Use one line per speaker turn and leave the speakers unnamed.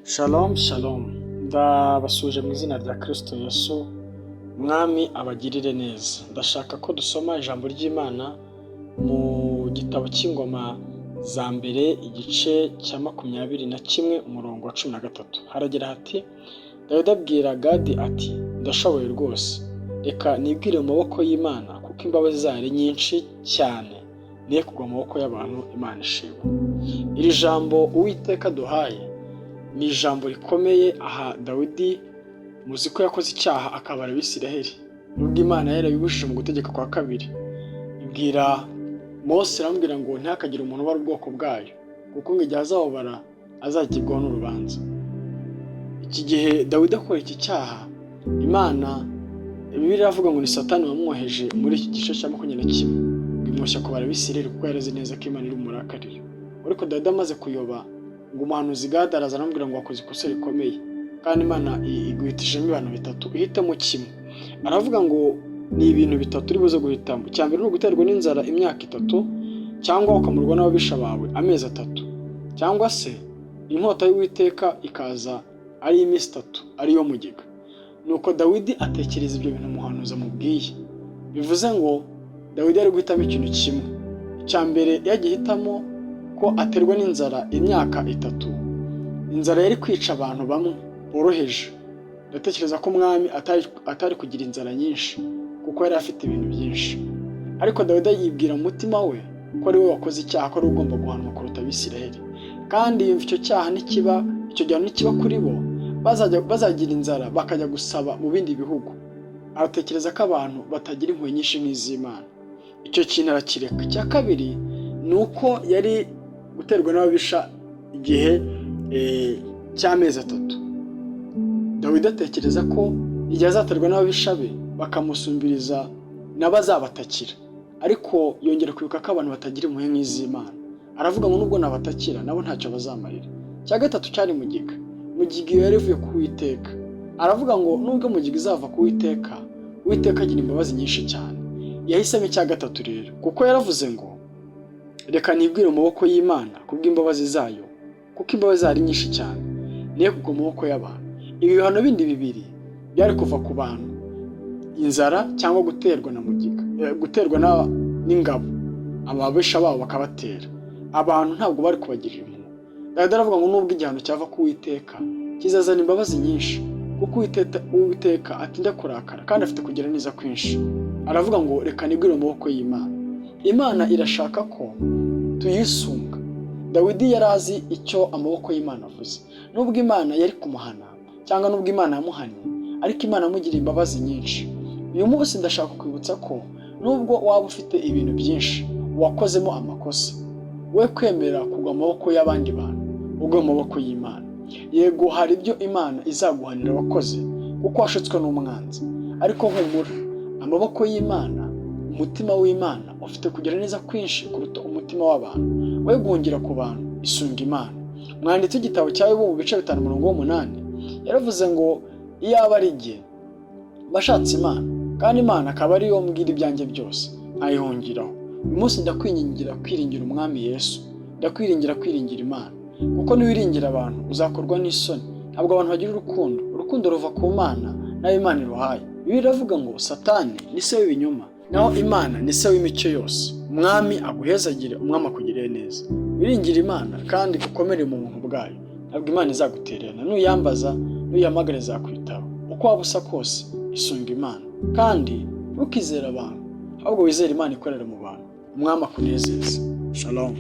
Shalom shalom, ndabasuhuje mu izina rya Kristo Yesu, Umwami abagirire neza. Ndashaka ko dusoma ijambo ry'Imana mu gitabo cy'Ingoma za Mbere, igice cya 21, umurongo wa 13. Haragira hati: "Dawidi abwira Gadi ati: 'Ndashoboye rwose, reka nibwire mu maboko y'Imana, kuko imbabazi zayo ari nyinshi cyane, niye kugwa mu maboko y'abantu.' Imana ishimwe." Iri jambo Uwiteka duhaye ni ijambo rikomeye. Aha Dawidi muzi ko yakoze icyaha akabara Abisiraheli, nubwo Imana yarabibujije mu Gutegeka kwa Kabiri. Ibwira Mose, iramubwira ngo ntihakagire umuntu ubara ubwoko bwayo, kuko ngo igihe azababara azagibwaho n'urubanza. Iki gihe Dawidi akora iki cyaha, Imana, Bibiliya iravuga ngo ni Satani wamwoheje muri iki gice cya 21, ngo imwoshya kubara Abisiraheli, kuko yari azi neza ko Imana iri bumurakarire. Ariko Dawidi amaze kuyoba, ngo umuhanuzi Gadi araza aramubwira ngo wakoze ikosa rikomeye, kandi Imana iguhitishemo ibintu bitatu, uhitemo kimwe. Aravuga ngo ni ibintu bitatu uri buze guhitamo: icya mbere ni uguterwa n'inzara imyaka 3, cyangwa ukamurwa n'ababisha bawe amezi 3, cyangwa se inkota y'Uwiteka ikaza ari iminsi 3, ariyo mugiga. Nuko Dawidi atekereza ibyo bintu umuhanuzi amubwiye. Bivuze ngo Dawidi yari guhitamo ikintu kimwe. Icya mbere, yagihitamo ko aterwa n'inzara imyaka 3, inzara yari kwica abantu bamwe boroheje. Ndatekereza ko umwami atari kugira inzara nyinshi, kuko yari afite ibintu byinshi. Ariko Dawidi yibwira mu mutima we ko ari we wakoze icyaha, ko ari we ugomba guhanwa kuruta Abisiraheli. Kandi yumva icyo cyaha nikiba, icyo gihano nikiba kuri bo, bazagira inzara bakajya gusaba mu bindi bihugu. Aratekereza ko abantu batagira impuhwe nyinshi nk'iz'Imana. Icyo kintu arakireka. Icya kabiri ni uko yari guterwa n'ababisha igihe cy'amezi 3. Dawidi atekereza ko igihe azaterwa n'ababisha be bakamusumbiriza, nabo azabatakira. Ariko yongera kwibuka ko abantu batagira impuhwe nk'iz'Imana. Aravuga ngo nubwo nabatakira, nabo ntacyo bazamarira. Icya gatatu cyari mugiga. Mugiga iyo yari ivuye ku Witeka. Aravuga ngo nubwo mugiga izava ku Witeka, Uwiteka agira imbabazi nyinshi cyane. Yahisemo icya gatatu rero, kuko yaravuze ngo reka nibwire mu maboko y'Imana kubw'imbabazi zayo, kuko imbabazi zayo ari nyinshi cyane, niyo kugwa mu maboko y'abantu. Ibi bihano bindi bibiri byari kuva ku bantu, inzara cyangwa guterwa na mugiga, guterwa n'ingabo, ababisha babo bakabatera, abantu ntabwo bari kubagirira impuhwe. Dawidi aravuga ngo nubwo igihano cyava ku Uwiteka, kizazana imbabazi nyinshi, kuko Uwiteka atinda kurakara kandi afite kugira neza kwinshi. Aravuga ngo reka nigwire mu maboko y'Imana. Imana irashaka ko tuyisunga. Dawidi yari azi icyo amaboko y'Imana avuze. Nubwo Imana yari kumuhana, cyangwa nubwo Imana yamuhannye, ariko Imana yamugiriye imbabazi nyinshi. Uyu munsi ndashaka kwibutsa ko nubwo waba ufite ibintu byinshi wakozemo amakosa, we kwemera kugwa mu maboko y'abandi bantu, ugwe mu maboko y'Imana. Yego, hari ibyo Imana izaguhanira wakoze kuko washutswe n'umwanzi, ariko humura, amaboko y'Imana, umutima w'Imana ufite kugira neza kwinshi kuruta umutima w'abantu. We guhungira ku bantu, isunga Imana. Umwanditsi w'igitabo cya Yobu mu bice 5 umurongo w'8 yaravuze ngo iyaba ari jye bashatse Imana, kandi Imana akaba ariyo mbwira ibyanjye byose, nkayihungiraho. Uyu munsi ndakwingingira kwiringira Umwami Yesu, ndakwiringira kwiringira Imana, kuko niwiringira abantu uzakorwa n'isoni. Ntabwo abantu bagira urukundo. Urukundo ruva ku Mana, nayo Imana iruhaye. Bibiliya iravuga ngo Satani ni se w'ibinyoma, naho Imana ni se w'imico yose. Umwami aguhezagire, Umwami akugirire neza. Wiringire Imana kandi ukomere mu buntu bwayo. Ntabwo Imana izagutererana. Nuyambaza, nuyihamagara, izakwitaba. Uko waba usa kose, isunga Imana, kandi ntukizere abantu, ahubwo wizere Imana ikorera mu bantu. Umwami akunezeze. Shalom.